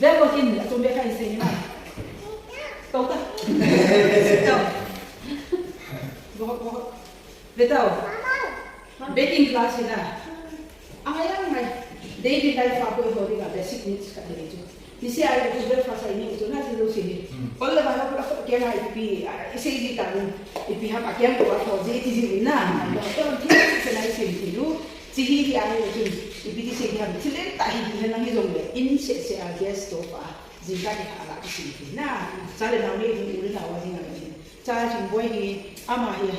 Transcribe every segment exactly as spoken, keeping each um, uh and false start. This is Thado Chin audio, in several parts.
Bebo kin, achom bek khat in sei na. Tau ta. Tau. Bo, bo. Betao. Baking class hi na. Angai angai. Daily life a koi ho dinga basic needs khat ahi chu. Niseh a i breakfast a i neiu chu na thil jouse hi. Hmm. Ol le vang a pula kho keng a ipi, a, i sei ji ta in, ipi ham a keng ko a tho ji ti ji in na. Hmm. Tho thil sese na i sei thil u. Chi hi hi a hi u chun, ipi ti sei hi ham. Thil le ta hi hi na hi jong le. In sese a gas stove a. Jingkah kikah a la kisem thei na. Cha le nao nei ding, u le nao a ding a la kisem. Cha Thingboi hi, ama hi,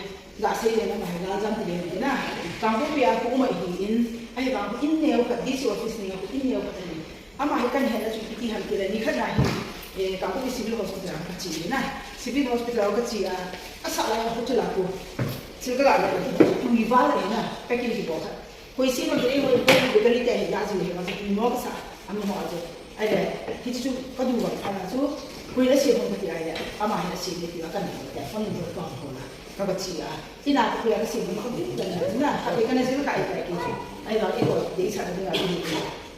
ga sei le ama hi, ga jam ti le na. Kangpokpi a khu um ahi in, ahivang khu in neo khat, D C office nei a khu in neo khat ahi. Ama hi kahin het a chu ipi ti ham ti le, nikhat na hi, eh, Kangpokpi Civil Hospital a kache na. Civil Hospital a kache a, asah lai a hotel a khu. Thil kala le, tui val ahi na, packing kibol khat. Koi sei bang te, eh, hoi, hoi, hoi, hoi, te hi la jing hi, ma, mo ka sa, ama ho a jo. Ai le, hichu chu, ka du bang, ana chu, koi la sei bang ka ti ai le, ama hi la sei le ti la ka ni, te, phone number ka ho la, ka ba chi a. Ina ka koi la sei bang ka ni, na, ka te ka na sei ka ai ka ki chu. Ai ba, i ko, de sa ka ni, a ni.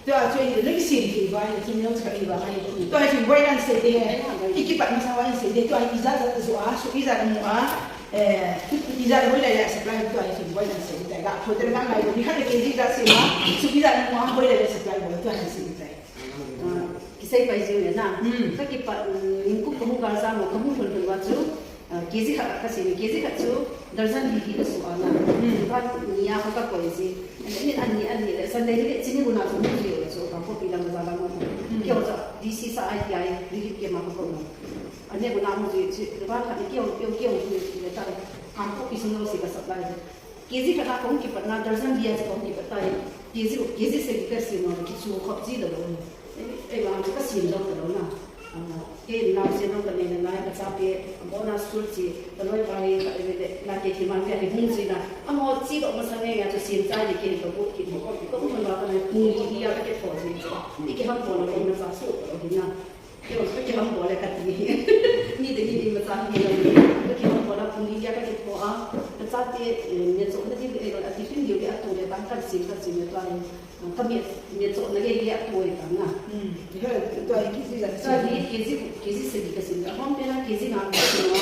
Tua chu, i le ki sei ki ba, i ki neo ka i ba, ai. Tua chu, boi kan sei de, i ki pa ma sa wa sei de, tua i ja ja zo a, su i ja mu a. Eh, ija le hoilai le supply tua hi boi na sei tai ga. Hotel ga ngai ni khat le K G ga sei ma, su ija ni mo hoilai le supply boi tua hi sei tai. Ah, kisei pai jing le na. Hmm. Ka kipa, mm, ningkum ka hung ga sa mo, ka hung hon hon wa chu, ah, K G khat ka sei, K G khat chu, darjan hi hi ka su a na. Hmm. Ba ni a ka ka koi ji. Ni an ni an ni le, Sunday ni le, chini bu na chu, mu ji le chu, Kangpokpi lang za lang mo. Hmm. Kyo cha, D C sa I T I, ri hi ke ma ka ko mo. Ane ko na mu ji, chi, ba khat ni kyo, kyo, kyo, kyo, kyo, le ta. Kangpokpi sung lo si ka supply. K G khat na kong kipat na, darjan bia chi kong kipat tai. K G, K G sei ka sei no, kichu khop ji lo. Eh, eh, ma chu ka sei lo ta lo na. Ah, ke na sei lo ka nei na, ka cha pe, bonus school chi, ka loi ba hi, ka le le, na ke ki man ke hung ji na. Amo chi lo ma sa nei ya chu sei cha ni ke ko ko ki ko ko ko ko ma ba ka na, ni ya ka ke ko ji. Ni ke ham ko na ko na sa su ko hi na. Kei, kei hung bol le kati. Mi te mi ni ma cha ni lo. Kei hung bol la puni ya ka ke po a. Ka cha te, eh, me cho na di le, a tiffin di le a tu le tang ka sim ka sim le tua. Ka me, me cho na le le a tu le tang na. Hmm. He, tua ki si la. Cha ni K G, K G sei ka sim. A hom pe na K G nga ka sim.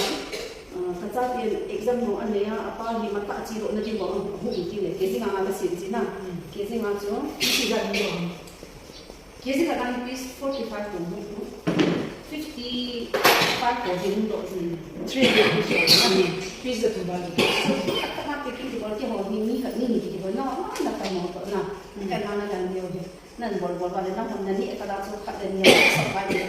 Ah, ka cha te exam no a ne a, a pa hi ma ta chi lo na di lo. Hu ti le K G nga nga ka sim si na. Hmm. K G nga chu. Ki si la ni lo. K G khat a hi fees forty five ko hung, fifty five ko hung doh ji. Three hundred ko. Fees da thum ba ji. So, khat khat na packing kibol keiho hi mi khat ni ni kibol na, na na ka mo to na. Mm. Ka na na kan neo hi. Nan bol bol ba le na hon na ni ka da chu khat le ni sa ba ni.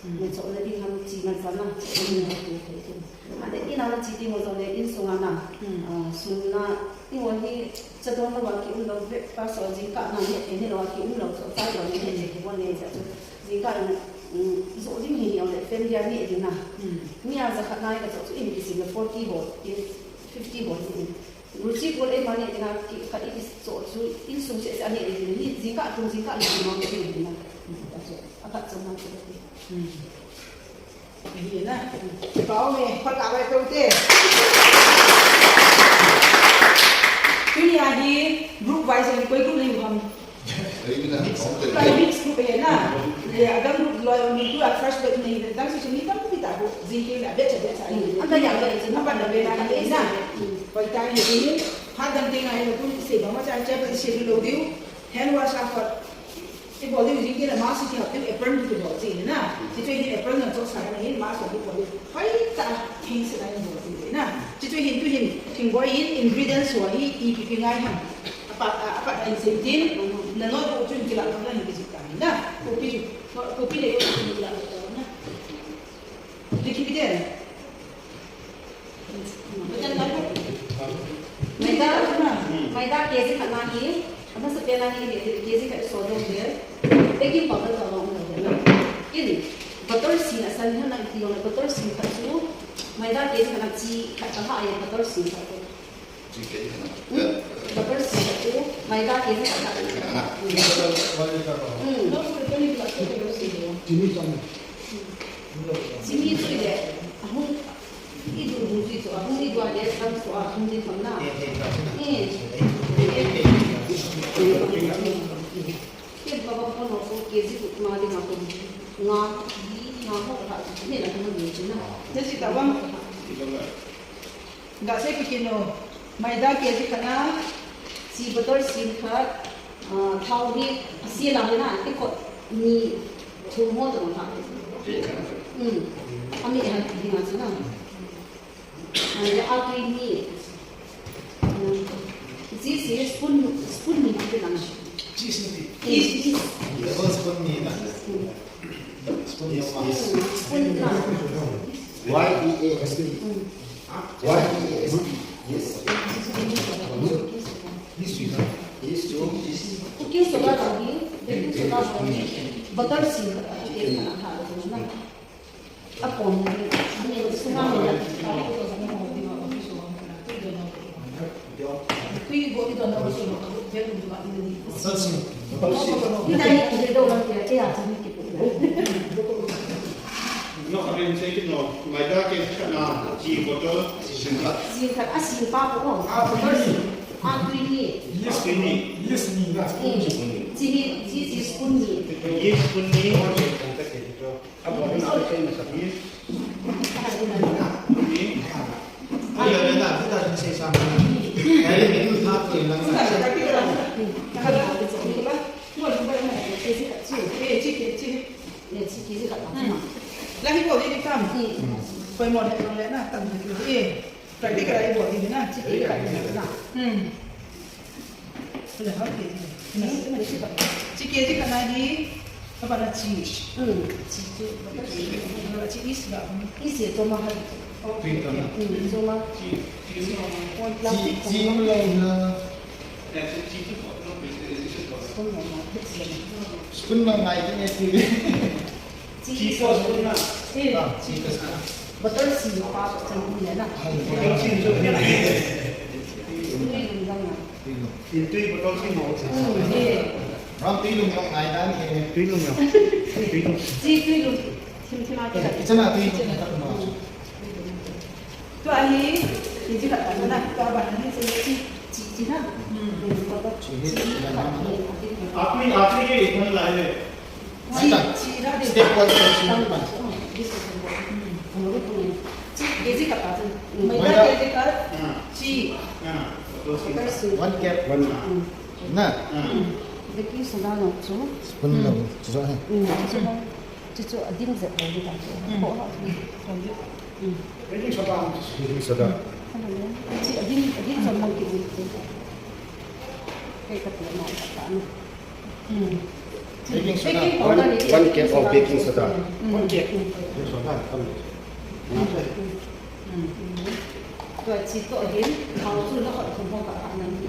Mm. Ni cho na ding ham chi man sa na, cho na ni ha tu thei thei. Ade ina na chi ti mo jong le insung a na. Mm. Ah, sum na, i mo hi cha don lo wa ki um lo, breakfast lo, jingkah na ni, ni lo wa ki um lo, cho cha lo ni, ni ki mo ni cha cho. Jingkah na, mm, jo ding hi ni o le, family a ni ding na. Mm. Ni a ja khat na ka cho cho in ki si le forty bo, in fifty bo ni. Ruchi ko le ma ni ding na ki ka i ki cho cho, insung se se a ni ding ni, jingkah tung jingkah ni ma ni ding na. Cho, a khat cho na cho. Mm. Ahi na. Pau me, pat la bai pau te. Tunia hi group wise ni koi group nei ham. Ahi na, mix, koi mix group ahi na. Le, adang group loi ni tu a first batch nei, dang si ni tam pi ta ko, jing ke la batch batch ahi. Anda ya le, number da be na ni na. Koi ta ni ni. Ha dang te ngai lo tu se ba ma cha cha ba se lo diu. Hand wash a khat. Kibol ding jing kei le mask kihap ding, apron kibol ji na. Hichu hin apron na chok sa na hin mask kibol ding. Hoitah a theng se na hin bol ji na. Hichu hin tu hin Thingboi in ingredients ho hi ipi ipi ngai ham. Apa, apa in sei tin. Na notebook chun kila na hin kijih ta na. Copy chu. Copy le yo chun kila na. Likhi biten. Maida, maida K G khat na hi, amasa pen a hi, K G khat so dong de, baking powder to long lo de na. In, butter seed a san hana iti long butter seed khat chu, maida K G khat na chi khat ka ha ye butter seed khat chu. Chi K G khat na. Hmm? Butter seed khat chu, maida K G khat na. Khat na. Hmm. Hmm. Chini chang. Chini chu le, ahung, i du hung chi chu, ahung i du a le, sang chu ahung chi tham na. Eh. Ken baba phone ho so, K G gupna dinga kum nga, li nga ho khat, ni la kum ni china. Jessica bang. Ga sei pi kino. Maida K G khat na, chi bottle sin khat, ah, thao hi, asi la hi na, ti kot ni thum ho to na. Hmm. Ami ha ti na china. Anja atui ni. This is spoon, spoon ni ti lang. Cheese ni. Yes, yes. Double spoon ni na. Spoon ni. Spoon na. Y E A S T. Y E A S T. Yes. Yes, you know. Yes, you know. Cooking soda tadi, baking soda tadi, butter si, eh, ha, ha, ha. Apom, ni suma mo na. Tui bo ni don na so. Ni dai ni don na ya ya ni ki. No, I mean, take it no. Maida K G khat na, chi bottle, sin khat. Sin khat, a sin pa ko. A, tui ni. Yes, tui ni. Yes, ni na. Chi ni, chi, chi spoon ni. Yes, spoon ni. Lahi bol di tam. Koi mo le na tam di. Practical a ibol di na. Chi K G khat na hi, abana chi. Hmm. Chi chu, chi is la. Is ye toma ha. Oh. Tui toma. Hmm, toma. Chi, chi. Plastic chi toma. Lo na. Spoon na ngai ni ti. Chi, chi sauce pun na. Eh, ah, chi sauce pun. Bottle si pa to chan ni na. Bottle si jo ni na. Tui lung jang na. Tui lung. Tui bottle si mo. Hmm, eh. Ram tui lung jang ngai dan he. Tui lung jang. Tui lung. Chi tui lung. Thim thim a ke. Kichana tui lung jang na. Tua hi, K G khat na, tua ban hi chi, chi, chi na. Hmm. Chi, chi, chi, chi. Apni, apni ke ikhon lai le. Chi, chi ra de. Step one, step two. This is one. Hmm. Chi, K G khat ta. Maida K G khat. Ah. Chi. Ah. One cup. One. Hmm. Na. Ah. Baking soda lo chu. Spoon lo. Hmm. Chu he. Hmm. Chu. Chuchu adim jep lou ding ahi. Mm. Ko ha. Mm. Baking soda. Baking soda. Chi adim, adim jep lou ding ahi. Kei kati na kati na. Mm. Baking soda. Baking powder ni. One, one cup of baking soda. Mm. One cup. Mm. Baking soda. Mm. Mm. Tua chi toh hin, thao chu na khut khum ho ka kha nan ti.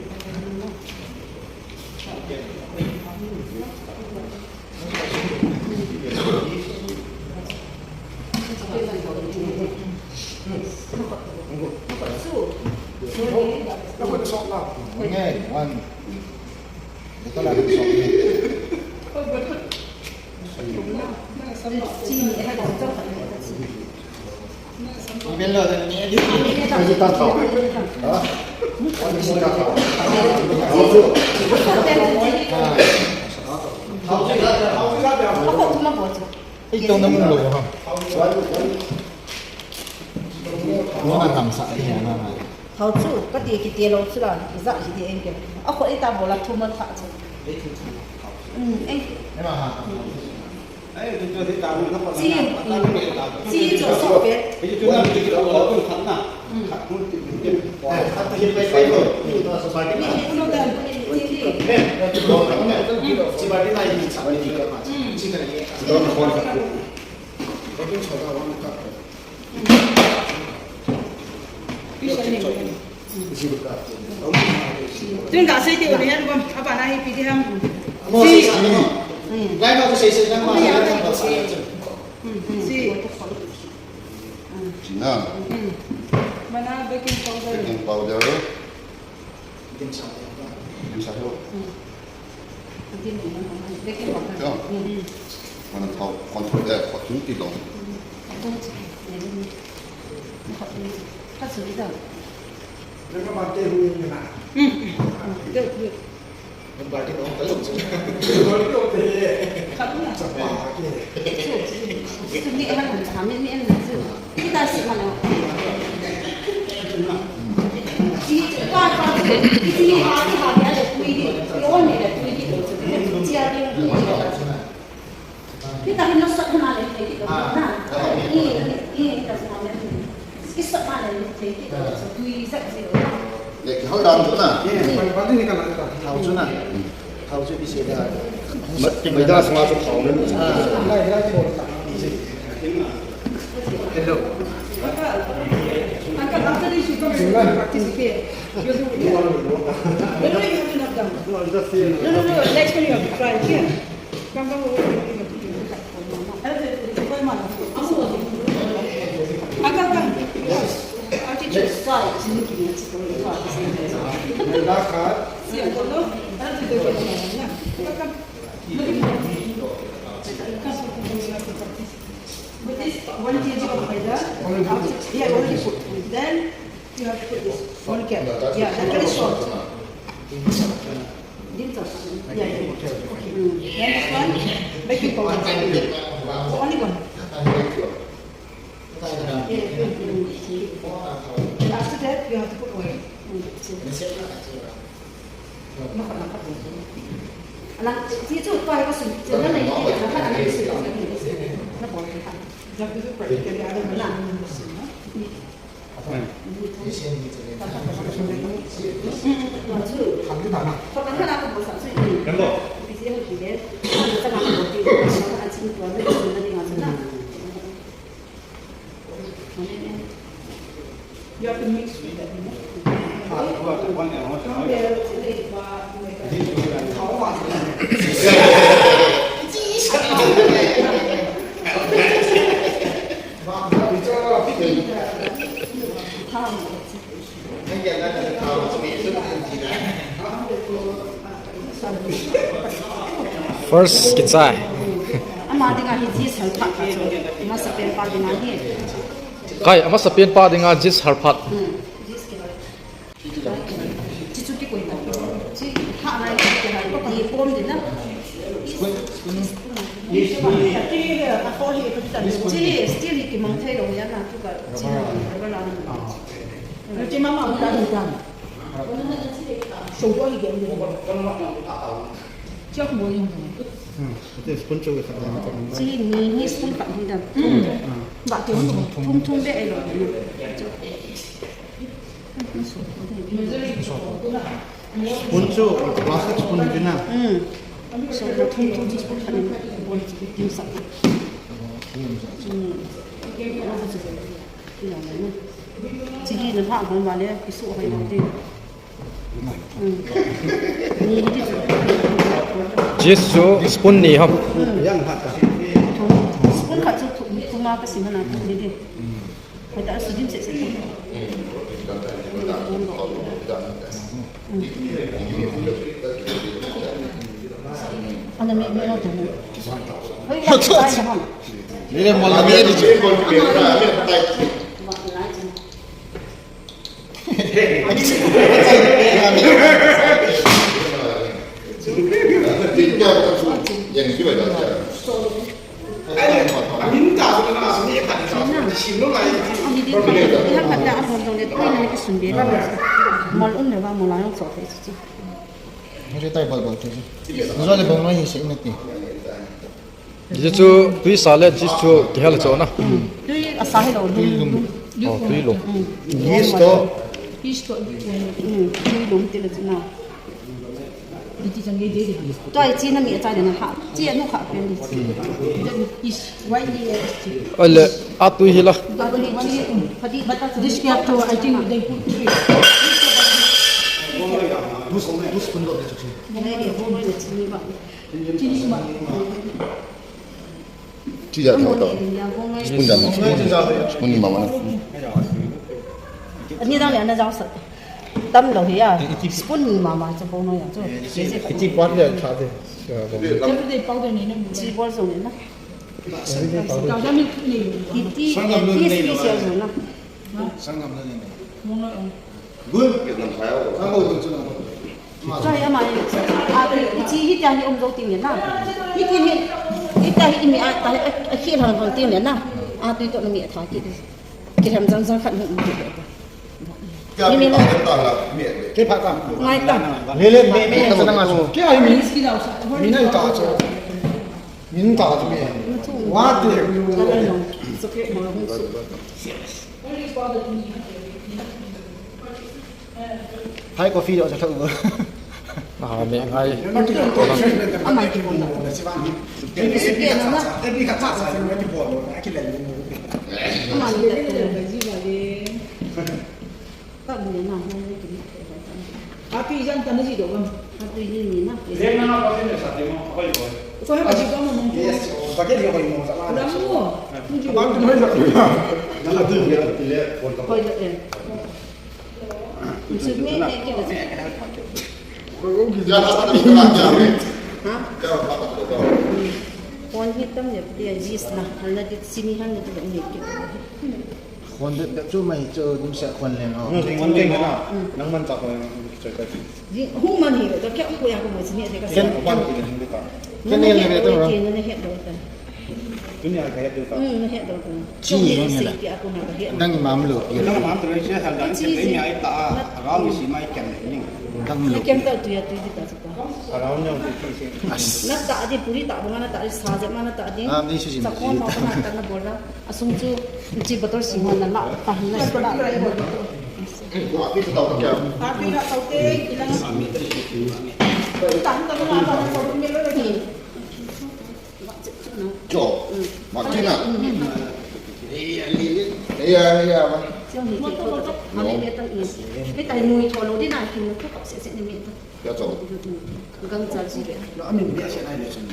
One. Chi ni, eh, ha, chi. Iben lo dan ni, eh, di. Kasi ta tao. Ha? Kasi ta tao. Ito na mo lo ha. Mo na tam sa, eh, na na. Thao chu, kati kiti lou chu la, za hi di engke. A kho ita bola thu ma tha chu. Mm, eh. Chi, chi chu so pe. Tun ka sei ti u ni hen bom, apa na hi pi ti ham. Chi. Lai ma ko sei sei na ma. Chi. Chi na. Mana baking powder. Baking powder. Dim sa ho. Dim sa ho. Dim ni na, baking powder. Mana thao, control, eh, kho chung ti lo. Kha su ri da. Dim sa ho. Thao chu na. Thao chu na. Thao chu i se da. Mai da sanga chu thao le. Hello. Uncle, after this you come and participate. You do it. No, no, you have to knock down. No, no, no, next time you have to try. Here. Come, come over here. With this one K G of maida, after, yeah, already put. Then you have to put this one cap. Yeah, that very short. Dim sum. Yeah, yeah. Okay. Mm. Then this one, baking powder. So only one. Yeah, yeah, yeah. And after that, you have to put oil. Mm. So, You have to mix with that, you know. First kichai. Ama dinga hi jis halphat chu. Amasapen pa dinga hi. Kai, amasapen pa dinga jis halphat. Hmm. Jis ki. Chi chu kikoi ta. Chi ha nai ki ha. Ki pom din na. Chi steel hi kimang thei lou ya na tu ka. Chi na. Chi mama ta ta. Show ko hi gen. Chak mo yung. Hmm. Ate spoon chu ka. Chi ni ni spoon ka hung dan. Hmm. Ba te hung thum thum be elo. Spoon chu plastic spoon chu na. Hmm. So thum thum spoon ka ni. Dim sum. Hmm. Chi hi na ha hung ba le ki su hai lo de. Jis chu spoon ni ham. Spoon khat chu thum, thum a ka sim na thum ni de. Koi ta su dim se se. Ana me me lo tu. Hoi ya ta ya ham. Ni le mo la me di. Jis chu tui sa le jis chu kihal chu na. Tui asa hi lo lum. Oh, tui lum. Yeast to. Yeast to. Tui lum ti le chu na. Tua chi na mi cha le na ha. Chi anu kha pen di. Ole, a tui hi la. This we have to, I think they put three. This, this spoon got the. Ti ja thau tau. Spoon ja ma. Spoon ni mama. Ani dang le ana jao sa. Tam lo hi ya. Spoon ni mama cha bo no ya chu. Iti part le cha de. Everyday powder ni na. Chi bol jong ni na. Iti, iti special jong na. Sangam na ni. Mo no. Gun. Sangam gun chu na. Choi ama ni, a, i chi hi tia hi um jou ting na. Hi kin hi, Tahi imi a, tahi a, a khi lang lang ti ne na. A tui to na mi a tha ki. Ki ram jang jang khat mu mu ki. Ni mi la. Ke pha ka. Ngai ta. Le le me me sa na nga so. Ke ai mi. Mi na ta so. Min ta chu mi. Wa ti. Hai coffee jo sa thau. Ah, me ngai. Amai ki bon. Amai ki bon. Ka bu na hung ni ki. Ati jan ta na ji do gam. Ati ni ni na. Jen na na pa tin sa ti mo, hoi hoi. Ko ha ji gam mo. Yes, o, ba ke hoi mo sa la. Ram mo. Ni ji. Ba tin hoi sa. Na ti ya ti le, kon ka. Hoi le. Su me ne ke le. Ko ki ja sa ti na ja. Ha? Ja pa ko. Kon hi tam ne ti ya ji sna. Hal na ti sini hal na ti ne ke. Khon det det chu mai chu dim se khon leng ho. Nang man cha khon leng choi ka. Ji hu man hi to kya ko ya ko mo sini te ka. Ken ban ki leng ka. Ken ne le to. Ken ne het do ta. Dunia ka het do ta. Hmm, ne het do ta. Chi ne le. Ki a ko na ka het. Dang mam lo. Dang mam to le che hal dang che pe mi ai ta. Rau mi si mai ken ni. Dang lo. Ken ta tu ya tu di ta. Rau ne ti ti se. Na ta di puri ta bo na ta di sa je ma na ta di. Ah, ni su ji. Sa ko ma na ta na bol na. Asung chu, chi bottle sing hon na la, ta hin na la. Wa pi ta ta kya? Wa pi la ta te, ilang. Ta hin ta la, ta na ko me lo ni. Jo, ma kina. Iya, iya, iya, ma. Jong ni ke ko ta. Ma me ta ni. Ni ta mu to lo di na kin ko se se ni me ta. Kya jo? Gang cha ji le. Lo amin bia se na le sun.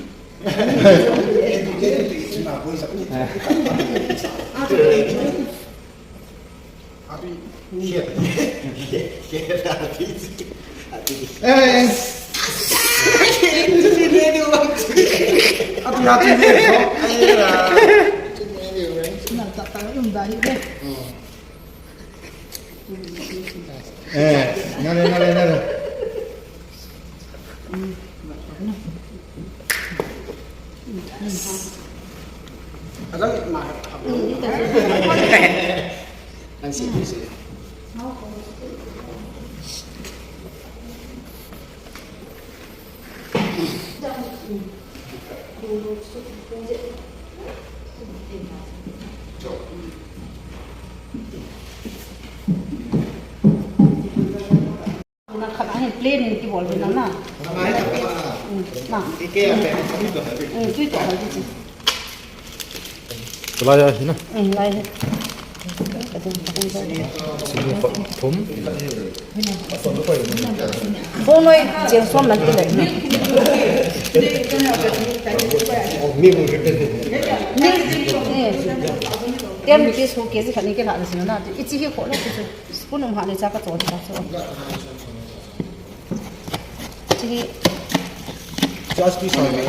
Eh, nale, nale, nale. Na khat a hin plain in kibol ve na na. Na. Mm, tui to hal di chi. Lai a hi na. Mm, lai hi. Sini pa thum. Bong noi chen som nan ti le. Ni, ni. Ten rupees ho K G khat ni ke la na sini na. Ichi hi kho lo chu. Spoon um ha le cha ka cho ta cho. Chini. Just piece of meat.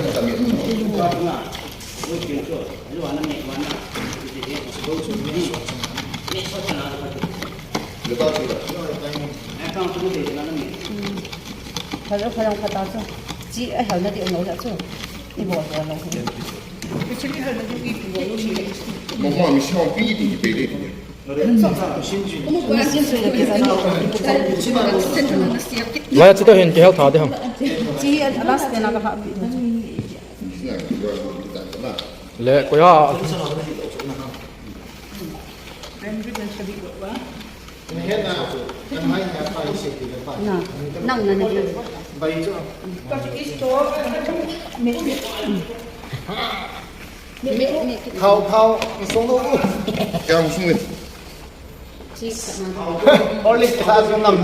Hello, hello, kata chu. Chi a helna di ngau la chu. I bol bol lo. Actually, helna di i bol lo ni. Mama, mi song pi di pe de. Lai chu ta hin kihel tha de ham. Chi last pen a ka ha pi. Le ko ya. Na, nang na na di. Thao, thao, song lo. Kya hung sung le? Horlicks tha sung nam.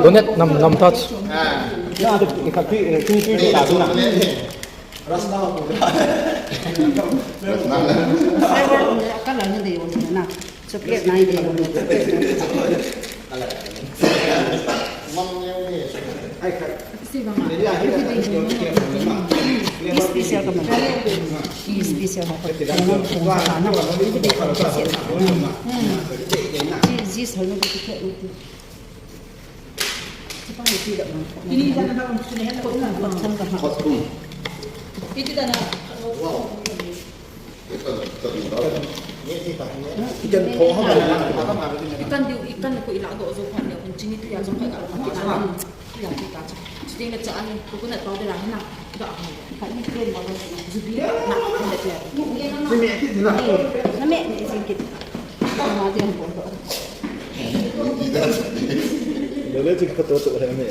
Donate nam, nam tha. Ah. Rasta ko. Rasta. Ka la na de na. Chocolate nai de. Special ka man. Special ha. Special ha. Jis ha na. Khutkum. Ikan diu, ikan ko ila do jo khon ne, chini tu ya jo khon ka. Ila tu ta. Chini le cha ni, coconut powder a na. Da. Ka ni pen ma. Jubi na. Na me ni jingkit. Ka ma de ko. Lele jing ka to to he me.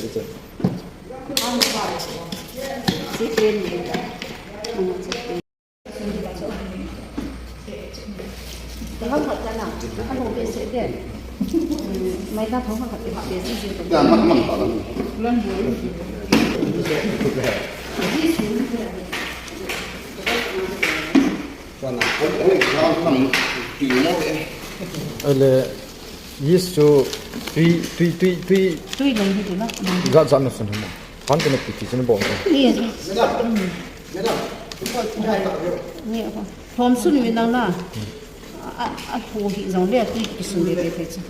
Ale, yeast chu tui, tui, tui, tui. Tui lou hi tu na. Jat jat na sun hum. Pan te na pi ti sun bol. Ni. Ni. Thom sun mi nang na. A, a, a tho hi jong le tui kisun le le thei chu.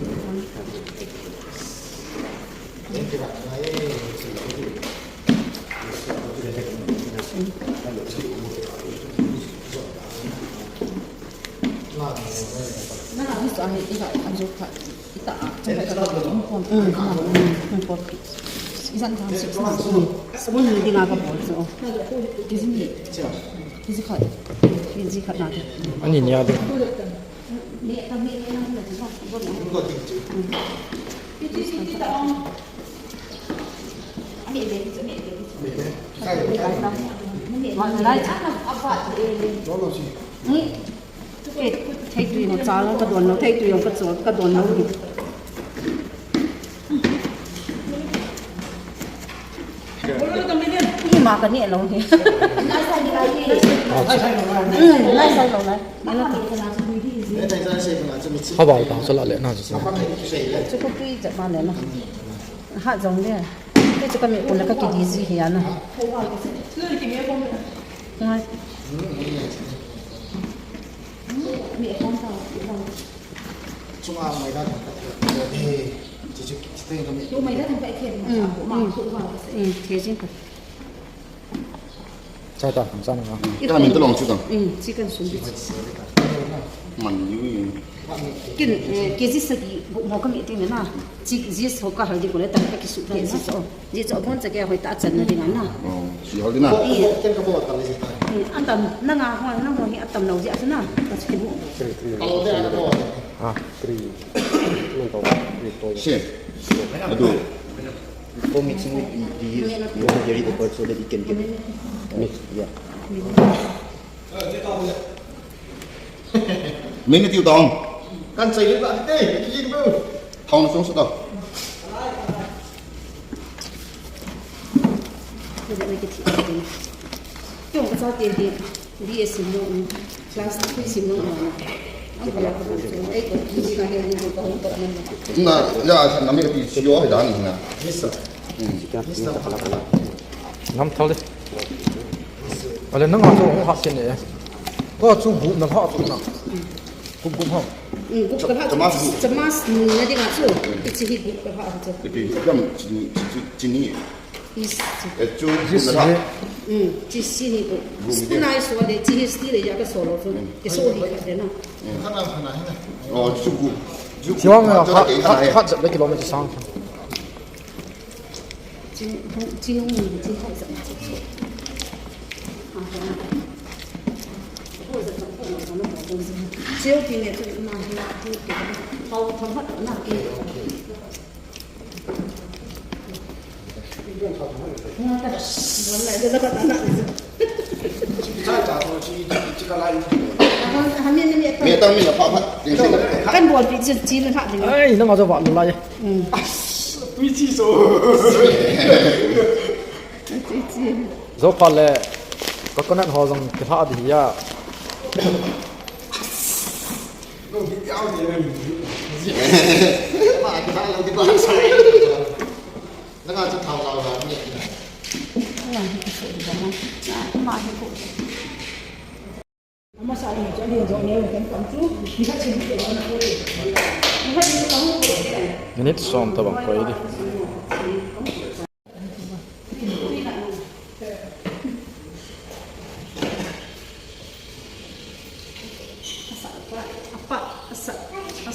Na, ni sa hi, i ka, an jo kha. Ita a, chang hai ka ta, um, pon, um, um, um, pon. Isan ka six na. Sabon ni dinga ka bol so. Kisi ni. Kisi khat. Kisi khat na. Ani ni a de. Ni ta ni ni na na. Kisi kisi ta. Ani de, ni de. Ni lai. Ni. Thei tui ho cha lo ka don lo, thei tui ho ka chol, ka don lo. Ima ka ni lo hi. Nai sai lo lai. Haba ta sa la le na sa. Chu ko tui cha ma le na. Ha jong le. Te chu ka me ko le ka ki di ji hi ana. Ngai. Chunga maida thang ka thei. Eh, chi chu chi teng ka mi. Yo maida thang ka thei. Mm, ma, mm, ko wa ka se. Mm, thei jing ka. Cha ta, cha na. Ka min ta long chu ta. Mm, chi kan sun. Man yu yu. Kin, eh, K G sagi, mo ka mi teng na. Chi, ji so ka haldi ko le ta ka ki su ke ji so. Ji cho bon cha ke hoi ta chan na ding na. Oh, si hoi ding na. Eh. Ken ka bo ta le ji ta. Eh, an tam na nga ho na mo hi atam lo ji a na. Ka si bu. Three, three. Alo de na bo. Ah, three. Three to, three to. Si. Adu. Before mixing with the, the yeast, you have to get it apart so that it can get mixed. Yeah. Min ni tiu tong. Kan chai ba te, kin bu. Thong sung sa to. Tiu ka sa ti ti. B S no, class three sim no. Na, ya, na mi ka ti sio, dan na. Nam thal de. Ale nang a chu hung ha sen e. Ko chu bu na ha chu na. Kum kum ha. Mm, gup ka ha. Chamas bu. Chamas ni na ding a chu. Ichi hi gup ka ha chu. Ipi, jam chini, chini. Is. Eh, chu, is na ha. Mm, chi si ni ko. Spoon ai so de, chi hi sti le ya ka so lo chu. Ke so hi ka de na. Khana, khana, khana. Oh, chu bu. Siwang ha, ha, ha, ha, kilometer sang. Chiu pi ne chu ma hi na tu ke. Hau tham hat na ke. Kan bol pi chi, chi na ha ding. Ai, nang a jo va lo lai. Mm. Tui chi so. Chi, chi. Zo pha le, coconut ho jong kilha di ya. Nang a chu thao lau lau ni. Nang a hi ko di ba na. Nang a hi ko. Minute som tabang koi di.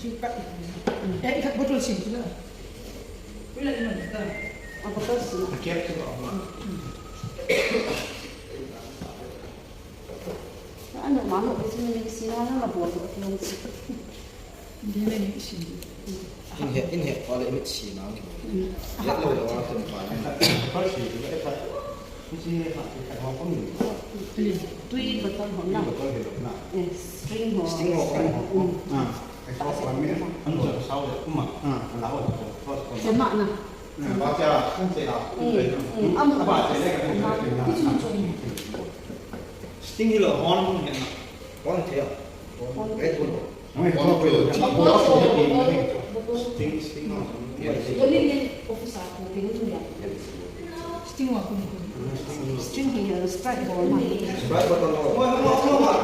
Chu kat. Eh, ikhat bottle sin chu la. Pui la iman ta. A bottle sin. Kep chu la. Ano mano, kasi na ni sina na na bottle ko yung. Hindi na ni sin. Inhe, inhe pala imit sina ni. Yat lo lo ang tum pa. First sin, ito pa. Tui bottle ho na. Tui bottle ho na. Eh, string ho. String ho, string ho. Mm. Ah, exhaust fan mi. Ano sa sao le kuma. Ah, ala ho, exhaust fan. Sama na. Na, ba cha, kan se la. Mm, mm. Am, ba cha le ka. String hi lo, horn hung hen na. Horn thei a. Horn. Red Bull. Sting, Sting. Sting wa kun kun. Sting hi, uh, Sprite bottle ma. Sprite bottle.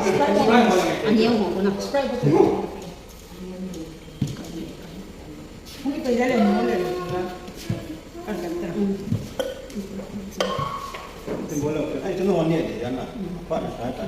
Sprite bottle. Ani ho ko na. Sprite bottle. Hung ipai le le mo le. Kan kan ta. Tin bol le. Ai, tu no ne de ya na. Pa na sa ta.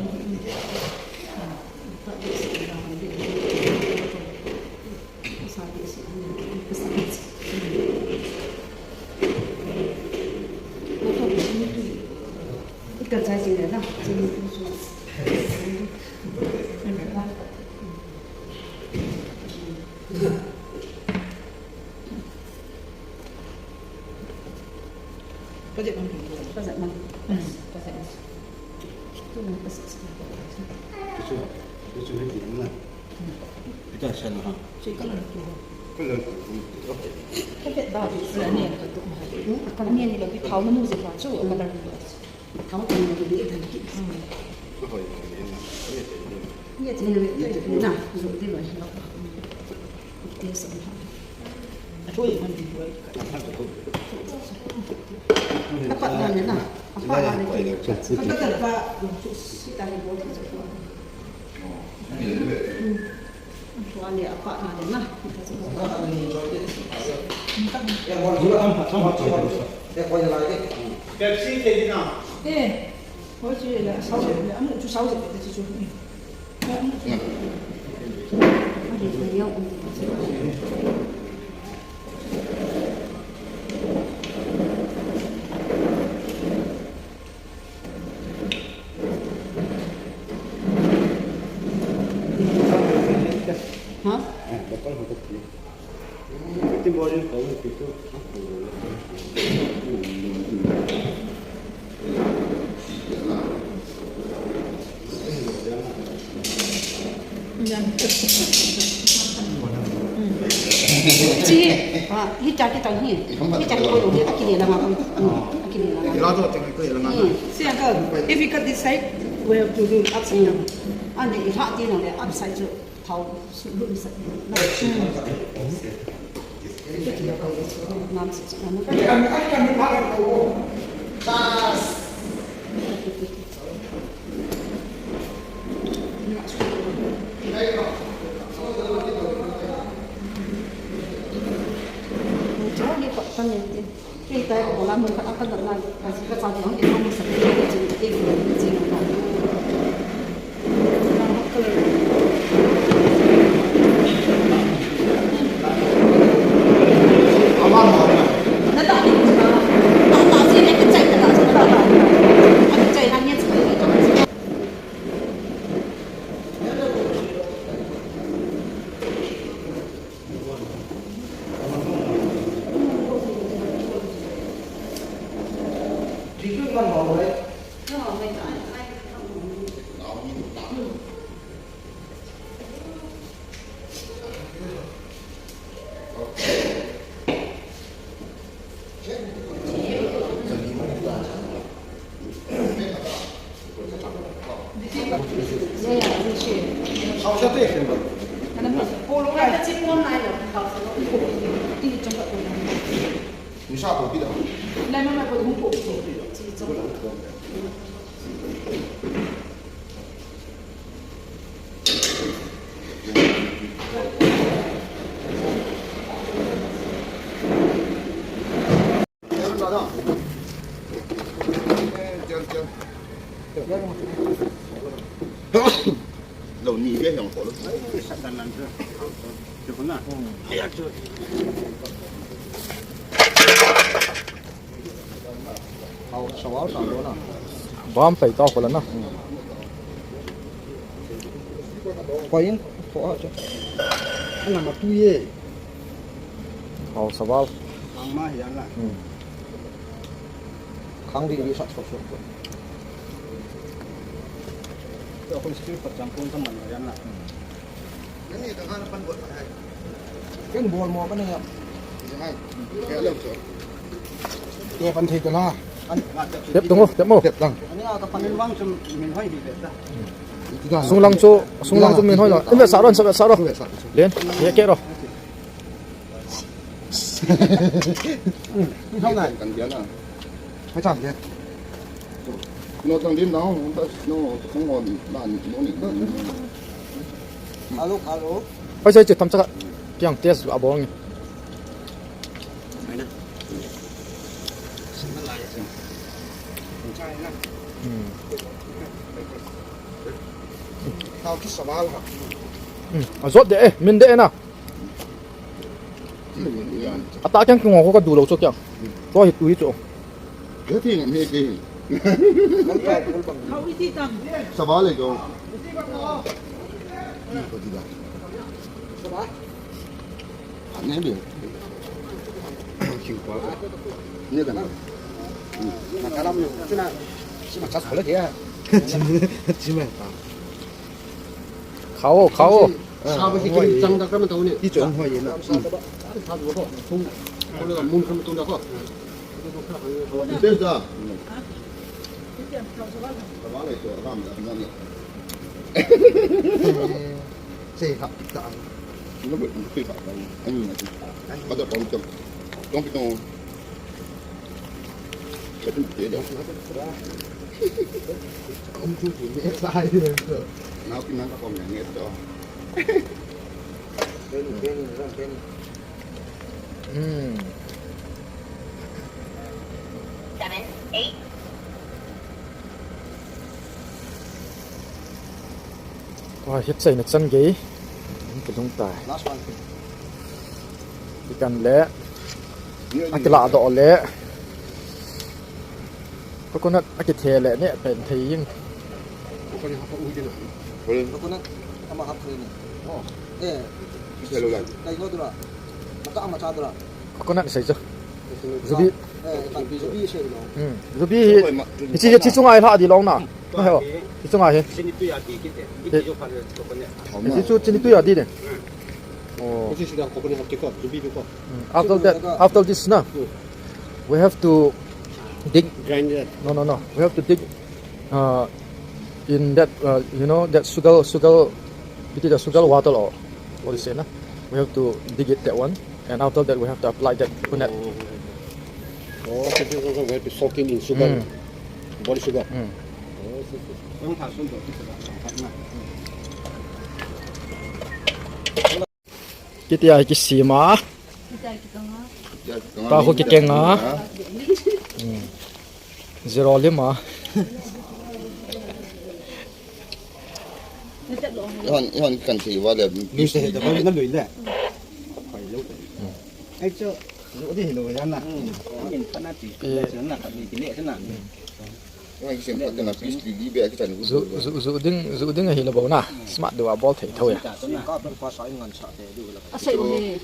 Pepsi thei ding a. Eh, hoi chu le, sao le, amu chu sao le, chu chu. Ha? Chi, ah, hi cha ki tang hi. Hi cha ki ko hi, a ki le la ma. A ki le la ma. Ila to teng ko la ma. Hmm. See, uncle, if we cut this side, we have to do upside down. Ani i ha ti na le upside chu. Thao su lu sa. Lo ni ve hiong ko lo. Bam pai ta ko la na. Pai in, ko a chu. Ana ma tu ye. Hau saval. Ang ma hian la. Hmm. Khang di di sa so so. Ko kon sti pa chang kon ta man hian la. Ken bol mo ka ne ya. Ke pan thei ta la. Tep tung o, tep mo. Tep lang. Ani a ka pan in wang chum min hoi hi ve ta. Sunglang chu, sunglang chu min hoi lo. In ve sa ron, sa ve sa ro. Len, ye ke ro. Hau nai. Kan dia na. Hai cham dia. No tang din na, no tang on na ni no ni. Alo, alo. Oi, sai chu tam chaka. Piang test a bong. Mai na. Hmm. Tao ki saval ha. Hmm. A zot de e, min de e na. Ata kyang kung ko ka du lo cho kyang. Ko hi tu hi cho. Ke ti ngam he ke. Saval le ko. Ko ti da. Ane bi. King ko. Ne da na. Na kalam yo. Chuna. Sima chas ko le ke. Chima. Chima. Khao, khao. Sa ba ki kin chang da ka ma tau ni. Ti chong hoi na. Sa ba. Sa ba ko. Tung. Ko le mun kum tung da ko. Ti da. Sa ba le to ram da na ni. Sei ha ta. Ni ba ki ba. Ani na. Ba da pom chong. Tong ki tong. Ka tin te da. Om tu tu ne sai le ko. Nau kin nang ka pom ne to. Hmm. Seven, eight. Tua hi chaina chan gei. Ka lung tai. Last one. Ki kan le. A kila do le. Coconut a kithe le ne pen thei ing. Coconut ama hap thei ni. Oh. Eh. Thei lo lai. Kai no dura. Mata ama cha dura. Coconut sei chu. Zubi. Eh, kan zubi sei lo. Hmm. Zubi hi. Hichi, hichi chunga hi hla di long na. Na he o. Hichi chunga hi. Chini tu ya di kit e. Hichi chu chini tu ya di de. Oh. Hichi sida coconut hap ki ko. Zubi ko. Hmm. After that, after this na. Hmm. We have to dig. Grind it. No, no, no. We have to dig, uh, in that, uh, you know, that sugar, sugar, it is a sugar water or what you say, na? We have to dig it, that one. And after that, we have to apply that coconut. Oh. Oh, so this also we have to soak it in sugar. Mm. Body sugar. Mm. Oh, so, so, so. Kiti a kisima. Kiti a kikanga. Ta ho kikenga. Hmm. Zero lima. Ihon, ihon kan thei va le. Lui se, da ba na lui le. Khoi lo te. Ai cho, lo di lo ya na. Hmm. Min pana ti, na ka ni ki le na. Zu, zu, zu ding, zu ding ahi lo bou na. Smart deu a bol thei tho ya. Asei u ni.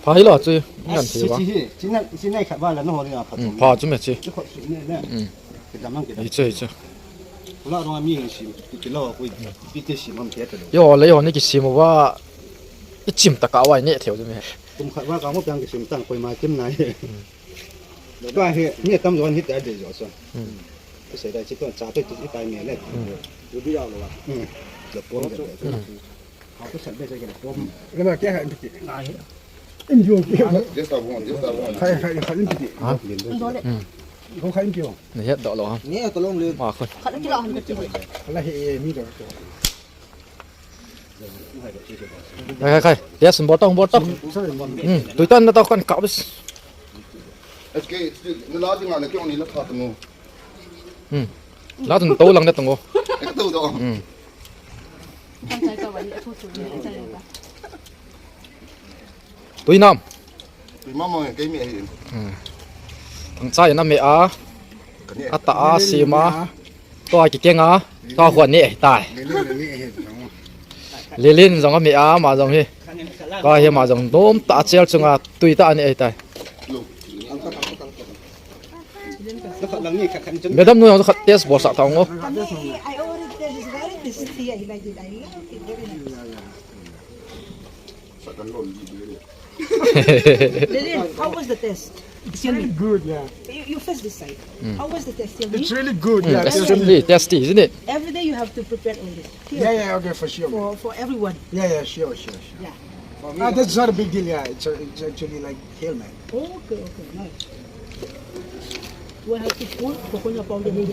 Pha hi lo chu, ngan thei ba. Chi, chi, chi na, chi na khat ba la na ho ni a pha. Hmm, pha chu me chi. Chi kho su ni na. Hmm. Ki dam ang ki dam. Hi chu, hi chu. Ula rong a mi hin sim, ki, ki lo ko, ki te sim am te te lo. Yo, le yo ni kisim uva. I chim taka uva i neh thei u chu me. Kum khat uva ka mo piang kisim tang koi ma kim nai. Hmm. Ba hi, mi tam jo ni ta de jo so. Hmm. Ka sei dai chi ton cha te chi tai me le. Hmm. Ju bi yau lo wa. Hmm. Lo pom de. Hmm. Ha ko sa be sa ke lo pom. Ke ma ke ha in ti. Ngai. In jo ke. Just a one, just a one. Khai, khai, khai in ti. Ha? Do le. Hmm. Ko khai in ti. Ni het do lo ha. Ni to long le. Ma ko. Khat ki lo han ti. Ala he mi do. Khai, khai, khai. Yes, bol to, bol to. Hmm, tui tan na to kan ka bis. Kei, nala dinga na kei ni la pha tanu. Hmm. La tun to lang na tungo. Ka to do. Hmm. Tui nam. Tui mama kei mi ahi. Hmm. Thangcha in ame a. Ka ni. Ata a sima. To a kikenga. To a khuan ni ahi tai. Lilin jong ame a, ama jong hi. Ka hi ama jong dom ta a chel chunga tui ta ani ahi tai. Madam nu jong khat test bol sah tang o. I already taste, it's very tasty. I like it. I love it very much. Lilin, how was the taste? It's really good, yeah. You, you first decide. Mm. How was the taste? Tell me. It's really good, yeah. Extremely tasty, isn't it? Every day you have to prepare all this. Yeah, yeah, okay, for sure. For, for everyone. Yeah, yeah, sure, sure, sure. Yeah. Ah, that's not a big deal, yeah. It's, uh, it's actually like kale, man. Okay, okay, nice. We have to put coconut powder in it.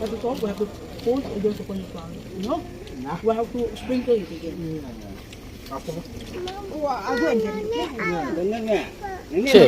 At the top, we have to put again coconut powder. You know? Yeah. We have to sprinkle it again. Yeah, yeah. After. Oh, I go and get it. Yeah. Che.